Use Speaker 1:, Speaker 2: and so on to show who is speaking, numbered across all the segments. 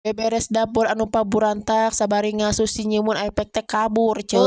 Speaker 1: Beberes dapur anu paburantak sabari ngasuh si Nyimun efek teh kabur, ceu.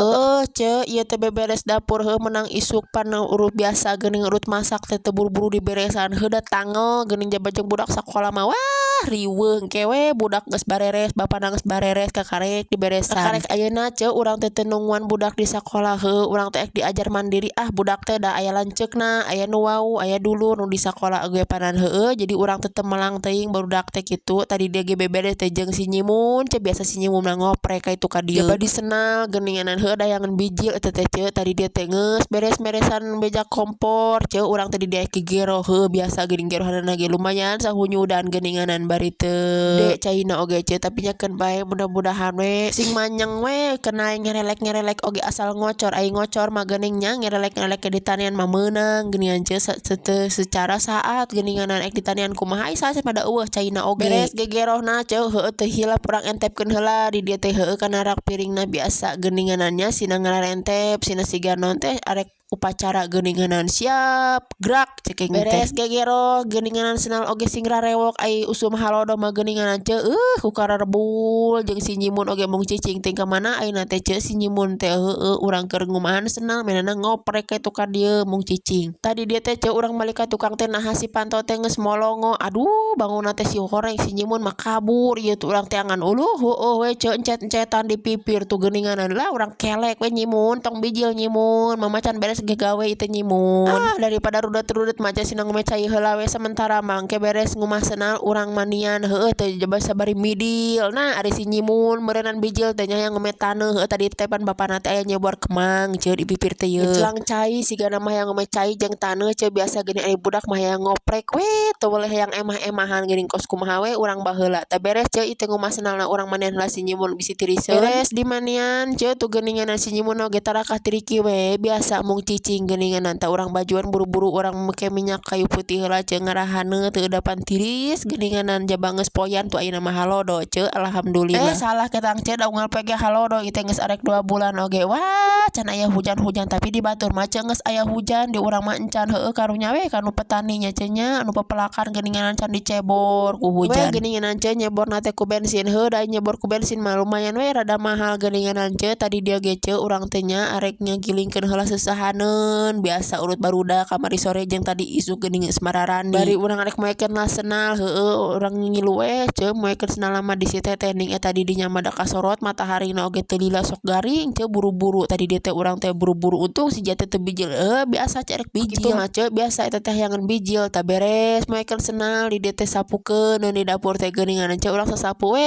Speaker 1: Ceu, ieu teh beberes dapur heuh menang isuk pan urut biasa geuning, urut masak teh teu buru-buru diberesan heuh, da tangel geuning. Jaba jeung budak sakola mah, wah, riweuh. Engke we budak geus bareres, bapana geus bareres, kakarek diberesan. Kakarek ayeuna, ceu, urang teh teu nungguan budak di sakola heuh, urang teh diajar mandiri. Ah, budak teh da aya lanceukna, aya nu wau, aya dulur nu di sakola oge panan heueuh, jadi urang teh teu melang teuing barudak teh kitu. Tadi dia ge beberes teh jeung si Nyimun, ceu. Biasa si Nyimun mah ngoprek ka itu ka dieu. Jaba disenal geuninganan heuh, dayangan bijil eta teh, ceu. Tadi dia teh geus beres-beresan meja kompor, ceu. Urang teh di dieu gegero heuh, biasa geuning gerohanana ge lumayan sahunyudan geuninganan, bari teu de caina oge, ceu. Tapi nya keun bae, mudah-mudahan we sing manyeng we kena ngerelek-ngerelek oge asal ngocor. Ai ngocor mah geuning nya, ngerelek-ngerelek ke ditanian mah meunang geuningan, ceu, secara saat geuninganan ek ditanian kumaha ai saat pada eueuh caina oge. Beres gegerohna, ceu, heueuh, teu hilap urang entepkeun heula di dieu teh heueuh kana rak piringna. Biasa geuninganannya sina ngararentep sina siga naon teh arek upacara geuninganan. "Siap gerak," ceking teh. Beres gegero geuninganan, senal oge sing rarewok. Ai usum halodo mah geuninganan, ceu, ku kararebul jeung si Nyimun oge mung cicing teh. Ka mana ayeuna teh, ceu, si Nyimun teh? Heueuh, urang keur ngumahan senal mainana ngoprek ka itu ka dieu mung cicing. Tadi dia teh, ceu, urang balik ka tukang teh, naha si panto teh geus molongo. Aduh, bangunna teh si horeng, si Nyimun mah kabur ieu tuh. Urang teangan uluh heueuh we, ceu, encet-encetan di pipir tuh geuninganan lah. Urang kelek we, "Nyimun, tong bijil, Nyimun, mama can beres gegawe ieu Nyimun." Ah, daripada rudet-rudet mah sina ngume cai heula we sementara mah. Engke beres ngumah senal urang manian heueuh teh, jaba sabari midil. Nah, ari si Nyimun meureunnan bijil teh nya yang ngume taneuh heueuh. Tadi teh pan bapana teh aya nyebor kemang, ceu, di pipir teh yeuh. Gelang cai sigana mah yang ngume cai jeung taneuh, ceu. Biasa geuning ari budak mah hayang ngoprek we, teu boleh hayang emah-emahan geuning, kos kumaha we urang baheula. Teh beres, ceu, ieu teh ngumah senalna, urang manian heula si Nyimun bisi tiriseun. Beres dimanian, ceu, tuh geuningan si Nyimun oge tarakah tiriki we, biasa mung cicing geuningan. Tah, urang bajuan buru-buru, urang make minyak kayu putih heula, ceu, ngarahaneut teu eudapan tiris geuninganan. Jaba geus poyan tuh ayeuna mah halodo, ceu, alhamdulillah. Eh, salah ketang, ceu, da unggal poe ge halodo ieu teh geus arek 2 bulan oge. Wah, can aya hujan-hujan, tapi di batur mah, ceu, geus aya hujan, di urang mah encan heueuh. Karunya we kanu petani nya, ceu nya, anu pepelakan geuningan can dicebor ku hujan we geuningan, ceu. Nyeborna teh ku bensin heuh, da nyebor ku bensin mah lumayan we rada mahal geuningan, ceu. Tadi dia ge, ceu, urang teh nya arek ngagilingkeun heula sesahaneun. Biasa urut barudak kamari sore jeung tadi isuk geuning geus mararani. Bari urang arek moekeun lah senal heueuh, urang ngilu we, ceu, moekeun senal mah di si teteh ning eta di dinya mah da kasorot mataharina oge teu lila, sok garing, ceu. Buru-buru tadi dia teh, urang teh buru-buru. Untung si jate teu bijil heuh, biasa cerek bijil kitu mah, ceu. Biasa eta teh hayangeun bijil. Tah, beres moekeun senal di dieu teh, sapukeun di dapur teh geuningan, ceu. Urang sasapu we.